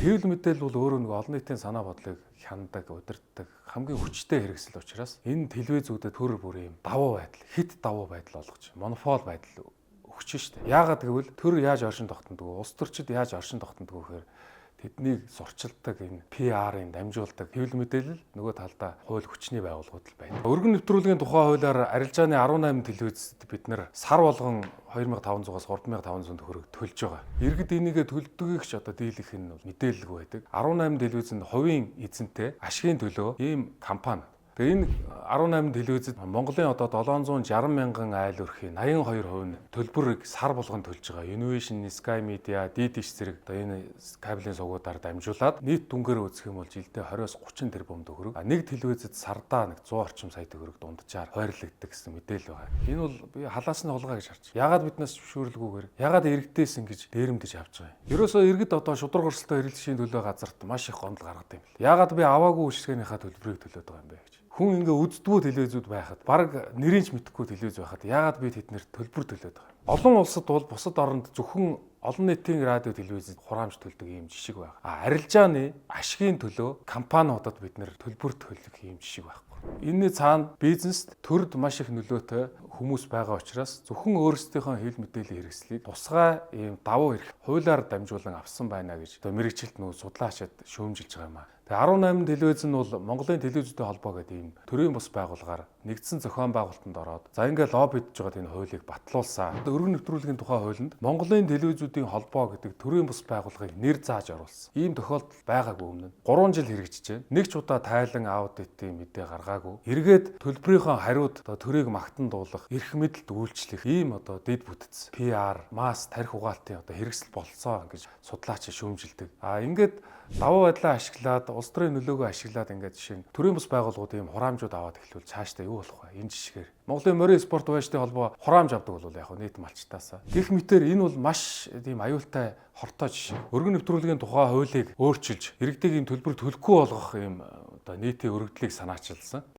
Хэвлэл мэдээлэл бол өөрөө нэг олон нийтийн санаа бодлыг хяндаг, удирддаг хамгийн хүчтэй хэрэгсэл учраас энэ телевизүүдэд төр бүр юм давуу байдал, хэт давуу байдал олгож, монопол байдал өгч штэ. Яагаад гэвэл төр яаж оршин тогтнодог вэ? Улс төрчид яаж оршин тогтнодог вэ гэхээр тэднийг сурчилдаг, энэ PR-ын дамжуулдаг хэвлэл мэдээлэл, нөгөө талдаа хууль хүчний байгууллагууд л байна. Өргөн нэвтрүүлгийн тухай хуулиар арилжааны 18 телевизэд бид нар сар болгон 2500-аас 3500 төгрөг төлж байгаа. Иргэд энийгээ төлдөгийг ч одоо дийлэх нь бол мэдээлэлгүй байдаг. 18 телевизэнд хувийн эзэнтэй ашигын төлөө ийм компани. Тэгээ энэ 18 телевизэд Монголын одоо 760 мянган айл өрхийн 82% нь төлбөрийг сар болгон төлж байгаа. Univision, Sky Media, DTH зэрэг одоо энэ кабелийн сувгуудаар дамжуулаад нийт дүнгээр үзэх юм бол жилдээ 20-оос 30 тэрбум төгрөг. Нэг телевизэд сардаа нэг 100 орчим сая төгрөг дунджаар хойрлогддог гэсэн мэдээлэл байгаа. Энэ бол би халаас нь хулгай гэж харж. Яагаад биднээс зөвшөөрлгүйгээр, яагаад иргэдээс ингэж дээрэмдэж авч байгаа юм? Ерөөсөө иргэд одоо шударга өрсөлдөө эрэлтшийн төлөө газарт маш их гомдол гаргадаг юм бэл. Яагаад би аваагүй үйлчилгээнийхаа төлбөрийг төлөөд байгаа юм бэ гэж. Хүн ингээ үздэггүй телевизүүд байхад, баг нэрийг ч мэдэхгүй телевиз байхад яагаад би тэднэрт төлбөр төлөөд байгаа юм? Олон улсад бол бусад оронд зөвхөн олон нийтийн радио телевизэд хураамж төлдөг ийм жишг байна. А арилжааны ашигын төлөө компаниудад бид нэр төлбөр төлөх ийм жишг байхгүй. Энэний цаана бизнест, төрд маш их нөлөөтэй хүмүүс байгаа учраас зөвхөн өөрсдийнхөө хэвлэл мэдээллийн хэрэгслийг тусгай ийм давуу эрх хуулиар дамжуулан авсан байна гэж одоо мэргэжилт нүү судлаачид шүүмжилж байгаа юм аа. Тэгээ 18 телевиз нь бол Монголын телевизүүдийн холбоо гэдэг ийм төрийн бус байгууллагаар нэгдсэн зохион байгуулалтанд ороод, за, ингээ лоббидж байгаа энэ хуулийг батлуулсан. Өргөн нэвтрүүлгийн тухай хуулинд Монголын телевизүүдийн холбоо гэдэг төрийн бус байгууллагыг нэр зааж оруулсан. Ийм тохиолдол байгаагүй өмнө нь. 3 жил хэрэгжиж байна. Нэг ч удаа тайлан аудитын мэдээ гаргаагүй. Эргээд төлбөрийнхөө хариуд одоо төрийг магтан дуулах, эрх мэдэлд үйлчлэх ийм одоо дэд бүтэц PR, масс тархи угаалтын одоо хэрэгсэл болцоо гэж судлаач шүүмжилдэг. А ингээд давуу байдлаа ашиглаад, улс төрийн нөлөөгөө ашиглаад, ингээд жишээ нь төрийн бус байгууллагууд ийм хураамжууд аваад эхлүүл цаашдаа юу болох вэ? Энэ жишгээр Монголын морин спорт уяжтын холбоо хураамж авдаг бол яг нийт малчтаасаа. Гэх мэтэр энэ бол маш тийм аюултай, хортой жишээ. Өргөн нэвтрүүлгийн тухай хуулийг өөрчилж, иргэдийг ийм төлбөр төлөхгүй болгох ийм одоо нийтийн өргөдлийг санаачилсан.